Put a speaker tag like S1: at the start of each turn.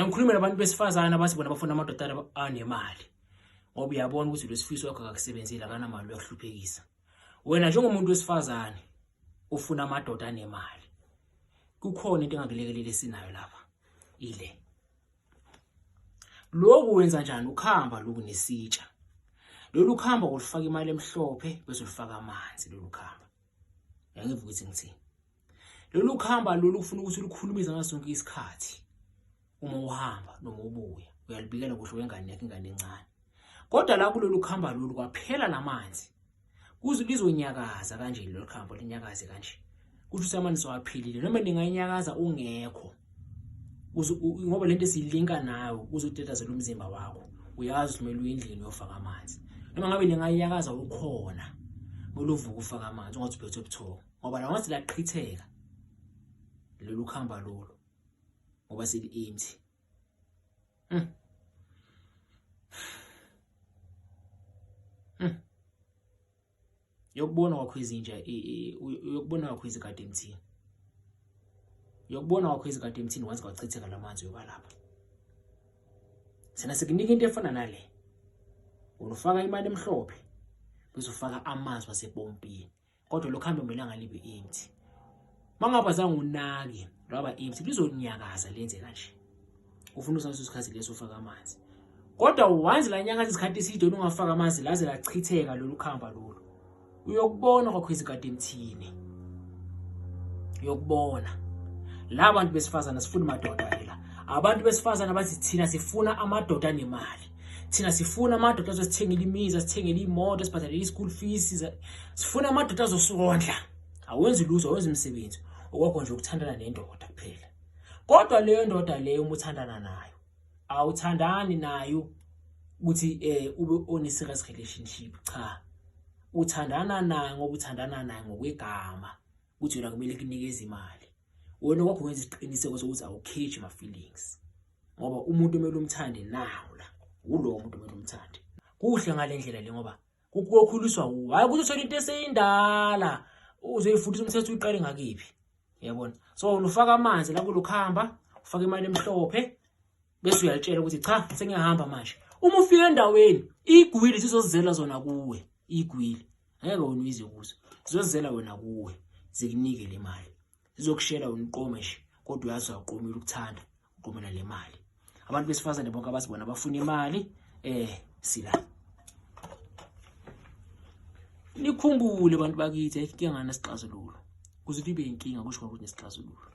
S1: Angikhulume nabantu besifazane abathi bona bafuna amadoda anemali. Ngoba uyabona ukuthi lesifiso wakho akakusebenzeli akanamali uyakuhluphekisa. Wena njengomuntu wesifazane ufuna amadoda anemali. Kukhona into engakulekelela esinayo lapha. Ile. Lokhu wenza njani ukhamba lokhu nesitsha. Lolu khamba ulifaka imali emhlophe bese ulifaka amanzi lolu khamba. Yangiva ukuthi ngithini. Lolu khamba lolu kufuna ukuthi ulukhulumise ngaso sonke isikhathi. Uma uhamba noma ubuya uyalibikela kuhle wengane yakhe ingane encane. Kodwa la kulolu khamba lolu kwaphela namanzi. Kuze lizonyakaza kanje lolu khambo linyakaze kanje. Kusho ukuthi amanzi waphilile noma ninganyakaza ungekho. Uze ngoba lento esilinka nawe uzotetazela umzimba wakho. Uyazi kumele uye endlini uyofaka amanzi. Noma ngabe ningayakaza ukhona. Kumele uvuke ufaka amanzi ungathi uphethwe ubuthongo. Ngoba la ngathi laqhitheka lolu khamba lolu ngoba seli empty. Yokubona kwakho izinja uyokubona kwakho izikade emthini. Yokubona kwakho izikade emthini once kwachitheka lamanzi uyoba lapha. Sina sikunika into efana nale. Unofaka imali emhlophe bese ufaka amanzi wasepompini. Kodwa lokho hambe kumele ngalibe empty. Mangabe azange unake lwaba empty lizonyakaza lenze kanje. Ufuna usaleso sikhathi leso ufaka amanzi. Kodwa once la nyakaza isikhathi eside ungafaka amanzi laze lachitheka lolu khamba lolu. Uyokubona kwakho izikade emthini. Uyokubona. La bantu besifazana sifuna amadoda phela. Abantu besifazana bathi thina sifuna amadoda anemali. Thina sifuna amadoda azosithengela imizi, asithengele imoto, asibhadalele i-school fees. Sifuna amadoda azosondla. Awenzi lutho, awenzi umsebenzi. Okwakho nje ukuthandana nendoda kuphela. Kodwa leyo ndoda leyo uma uthandana nayo, awuthandani nayo ukuthi ube one serious relationship, cha. Uthandana naye ngoba uthandana naye ngokwegama ukuthi wena kumele kunikeze imali. Wena kwakho wenza isiqiniseko sokuthi awukheji ama feelings. Ngoba umuntu kumele umthande nawo la, ulowo umuntu kumele umthande. Kuhle ngale ndlela le ngoba kukukhuliswa wuwe. Hayi ukuthi uthole into eseyindala uzoyifundisa umthetho uyiqale ngakiphi. Uyabona? So ufaka amanzi la kulokhamba, ufaka imali emhlophe bese uyalitshela ukuthi cha sengiyahamba manje. Uma ufika endaweni igwili zizozizela zona kuwe, igwili. Ngeke wena uyize kuzo. Zizozizela wena kuwe, zikunike le mali. Zizokushela wena uqome nje, kodwa uyazi awuqomile ukuthanda, uqomela le mali. Abantu besifazane bonke abasibona bafuna imali, sila. Nikhumbule bantu bakithi ayikho inkinga nesixazululo. Kuze libe inkinga kusho ukuthi nesixazululo.